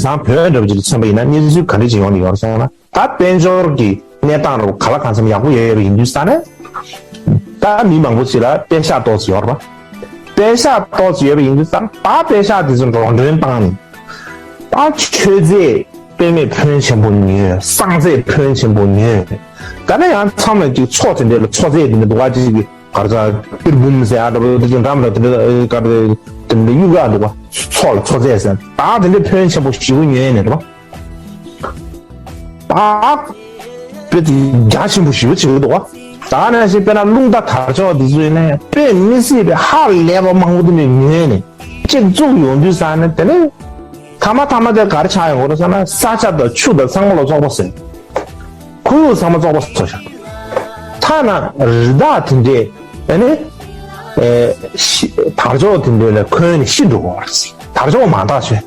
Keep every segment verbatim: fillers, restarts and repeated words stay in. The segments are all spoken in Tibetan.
རང་བོད་འདྲ་པོ་ཅིག་ལ་མཚོན་པ་ཡིན་ན་གནས་ཚུལ་ག་འདྲ་ཅིག་ཡོང་གི་ཡོད་རེད་ཟེར་ན། ད་དཔལ་འབྱོར་གྱི་གནས་སྟངས་འདྲ་པོ་ག་ལ་གང་འཚམ་ཡག་པོ་ཡོད་ཡོད་པ་ཡིན་དུས་ཙང་ནས། ད་མི་མང་པོ་ཅིག་ལ་པད་ཤག་ཏོག་ཙམ་ཡོད་རེད་པ། པད་ཤག་ཏོག་ཙམ་ཡོད་པ་ཡིན་དུས་ཙང་ད་པད་ཤག་དེ་ཚོ་འགྲོ་གྲོན་བཏང་ནས། ད་མཆོད་རྫས་དཔེ་མེད་ཕོན་ཆེན་པོ་ཉོས། བསང་རྫས་ཕོན་ཆེན་པོ་ཉོས། ད་ནི་ཡང་མཚམས་ལ་ཅིག་མཚོ་དེ་འདྲ་ལ་མཚོ་རྫས་དེ་འདྲ་འདུག་ག་ཅིག་གི་གར་ས་པིར་བུམ་ཟེར་ཡ་འདྲ་པོ་དེ་ཅིག་འགྲམ་ལ་དེ་འདྲ་གར་དེ་འདྲ་གཡུག་ཡ་འདུག་ག་མཚོ་ལ་མཚོ་རྫས་ཟེར་ད་དེ་འདྲ་ཕོན་ཆེན་པོ་ཞེ་པོ་ཉོས་ནས་རེད་པ། ད་དཔེ་དེ་རྒྱ་ཆེན་པོ་ཞེ་པོ་བྱེད་ཀྱི་འདུག་ག་ད་ནང་བཞིན་དཔེར་ན་རླུང་རྟ་དར་ལྕོག་དེ་ཚོ་ཡིན་ན་ཡང་དཔེ་མི་སྲིད་པའི་ཧ་ལས་པ་མང་པོ་དེ་འདྲ་ཉོས་ནས་གཅིག་བཙུགས་ཡོང་དུས་ཙང་ནས་དེ་ནས། ཐ་མ་ཐ་མ་དེ་ག་རེ་ཆགས་ཡོང་གི་རེད་ཟེར་ན། ས་ཆ་དང་ཆུ་དང་ཚང་མ་ལ་བཙོག་པ་ཟེར། ཁོར་ཡུག་ཚང་མ་བཙོག་པ་བཟོས་བཞག་ཐ་ན་རི་དྭགས་དེ་འདྲས་ཨ་ནི་ཨེ་ཤི་དར་ལྕོག་དེ་འདྲས་ལ་འཁོན་ནས་ཤི་འགྲོ་གི་རེད། དར་ལྕོག་མང་དག་བྱས།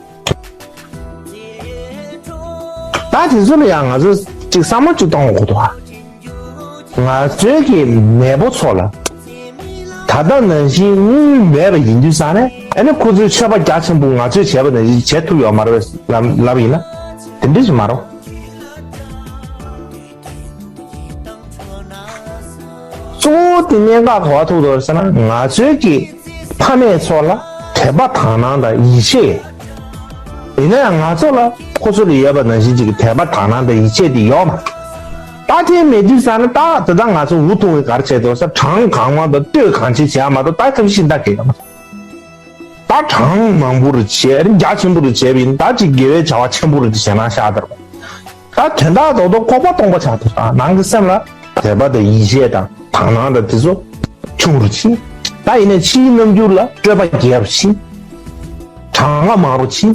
ད་དེ་ཚོ་ལ་ཡང་ང་ཚོས་ཅིག་བསམ་བློ་ཅིག་གཏོང་དགོས་འདུག་ཨ། ང་ཚོའི་གི་མེས་པོ་ཚོ་ལ་ད་ལྟ་ནང་བཞིན་དངུལ་མེད་པ་ཡིན་དུས་ཙང་ནས་ཨ་ནི་ཁོ་ཚོས་མཆོད་པ་རྒྱ་ཆེན་པོ་ང་ཚོས་བྱས་པ་ནང་བཞིན་བྱེད་ཐུབ་ཡོད་མ་རེད་པས་ལབ་ལབ་ཡིན་ན་དེ་འདྲ་ཞིག་མ་རེད། གཙོ་བོ་དེ་གནད་འགག་ག་པར་ཐུག་འདུག་ཟེར་ན་ང་ཚོའི་གི་ཕ་མེས་ཚོ་ལ་དད་པ་དག་སྣང་དང་ཡིད་ཆེས། ཡིན་ན་ཡང་ང་ཚོ་ལ་ཁོ་ཚོ་ལ་ཡོད་པ་ནང་བཞིན་ཅིག་གི་དད་པ་དག་སྣང་དང་ཡིད་ཆེས་དེ་ཡོད་མ་རེད། ད་དེ་མེད་དུས་ཙང་ནས་ད་དེ་ད་ང་ཚོ་འུ་ཐུག་གི་ག་རེ་བྱས་འདུག་ཟེར་གྲངས་གང་མང་དང་བསྟོད་གང་ཆེ་བྱས་མ་གཏོགས་ད་ཁ་བཞིན་ད་གས་ཡོད་མ་རེད། ད་གྲངས་མང་པོ་རེ་བྱས་རྒྱ་ཆེན་པོ་རེ་བྱས་པ་ཡིན་ད་ཅིག་དགེ་བའི་བྱ་བ་ཆེན་པོ་རེ་བྱས་ན་ཤག་དར་བ། ད་དོན་དག་རྡོག་རྡོག་ཁོག་པ་སྟོང་པ་ཆགས་ཐུབ་དང་ནང་གི་སེམས་ལ་དད་པ་དང་ཡིད་ཆེས་དང་དག་སྣང་དང་དེ་ཚོ་ཆུང་རུ་ཕྱིན། ད་ཡིན་ནའི་ཕྱིའི་རྣམ་འགྱུར་ལ་སྤྲོས་པ་རྒྱས་རུ་ཕྱིན། གྲངས་ཀ་མང་རུ་ཕྱིན།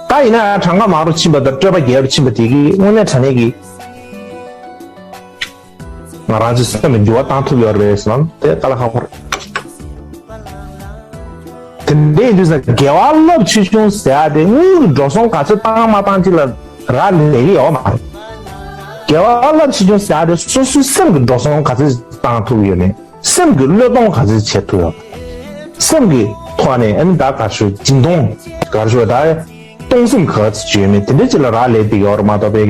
ད་ཡིན་ན་གྲངས་ཀ་མང་རུ་ཕྱིན་པ་དང་སྤྲོས་པ་རྒྱས་རུ་ཕྱིན་པ་དེ་གིས་དངོས་གནས་དྲང་གནས་ཀྱི། ང་རང་ཚོའི་སེམས་ལ་འགྱུར་བ་བཏང་ཐུབ་ཡོད་རེད་ཟེར་ན་དེ་དཀའ་ལས་ཁག་པོ་རེད། དེ་འདྲ་ཡིན་དུས་ཙང་དགེ་བ་རླབས་ཆེ་ཆུང་ཟེར་ཡ་དེ་དངུལ་གྱི་འགྲོ་སོང་ག་ཚོད་བཏང་མ་བཏང་ཅིག་ལ་རག་ལས་ཀྱི་ཡོད་མ་རེད། དགེ་བ་རླབས་ཆེ་ཆུང་ཟེར་ཡ་དེ་སོ་སོའི་སེམས་ཀྱི་འགྲོ་སོང་ག་ཚོད་བཏང་ཐུབ་ཡོད་མེད། སེམས་ཀྱི་བློས་གཏོང་ག་ཚོད་བྱེད་ཐུབ་ཡོད་པ། སེམས་ཀྱི་ཐོག་ནས་ཨ་ནི་ད་ག་ཤོད་སྦྱིན་གཏོང་ག་ཤོད་ད་གཏོང་སེམས་ག་ཚོད་བྱེད་ཡོད་མེད་དེ་འདྲ་ཅིག་ལ་རག་ལས་བསྡད་ཡོད་རེད་མ་གཏོགས་པའི་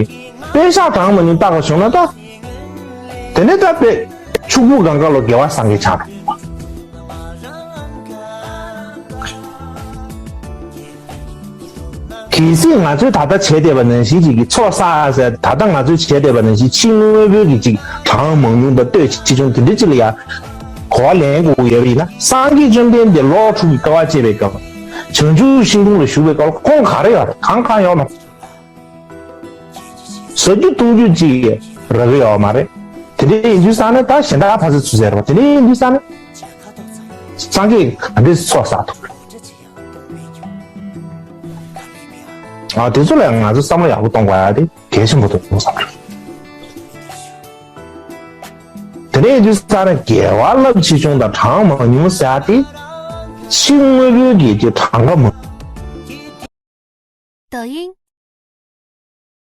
དཔེ་ཤག་གྲངས་མང་ཉུང་བཏགས་པ་བྱུང་ན་ད་དེ་ནས་ད་དཔེ་ཕྱུག་པོ་གང་ག་ལོ་དགེ་བ་བསགས་མཁན་ཆགས་འགྲོ། གལ་སྲིད་ང་ཚོས་ད་ལྟ་བྱས་བསྡད་པ་ནང་བཞིན་ཅིག་གི་ཚོགས་བསགས་ཟེར་ད་ལྟ་ང་ཚོས་བྱས་བསྡད་པ་ནང་བཞིན་ཕྱི་དངོས་པོའི་གི་ཅིག་གྲངས་མང་ཉུང་དང་བསྟོད་ཆེ་ཆུང་དེ་འདྲ་ཅིག་ལ་ཡ་གོ་བ་ལེན་དགོས་ཀྱི་ཡོད་པ་ཡིན་ན་སངས་རྒྱས་བཅོམ་ལྡན་འདས་ལོ་དྲུག་གི་དཀའ་བ་སྤྱད་པའི་སྐབས་བྱང་ཆུབ་ཤིང་དྲུང་ལ་བཞུགས་པའི་སྐབས་ལ་ཁོང་ག་རེ་ཡོད་རེད་གང་གང་ཡོད་མ་རེད། ཟ་རྒྱུ་འཐུང་རྒྱུ་ཅིག་རག་གི་ཡོད་མ་རེད། དེ་འདྲ་ཡིན་དུས་ཙང་ནས་ད་གཞན་དག་ཕ་ཚོད་ཚུད་ཟེར་བ་དེ་འདྲ་ཡིན་དུས་ཙང་ནས་སངས་རྒྱས་ག་འདྲས་ཚོགས་བསགས་ཐུབ་རེད། ཨ་དེ་ཚོ་ལ་ང་ཚོ་བསམ་བློ་ཡག་པོ་གཏོང་དགོས་ཡ་དེ་གལ་ཆེན་པོ་འདུག་བསམ་རེད། དེ་ནས་ཡིན་དུས་ཙང་ནས་དགེ་བ་རླབས་ཆེ་ཆུང་དང་གྲངས་མང་ཉུང་ཟེར་ཡ་དེ་ཕྱི་དངོས་པོའི་གི་དེ་གྲངས་ཀ་མང་抖音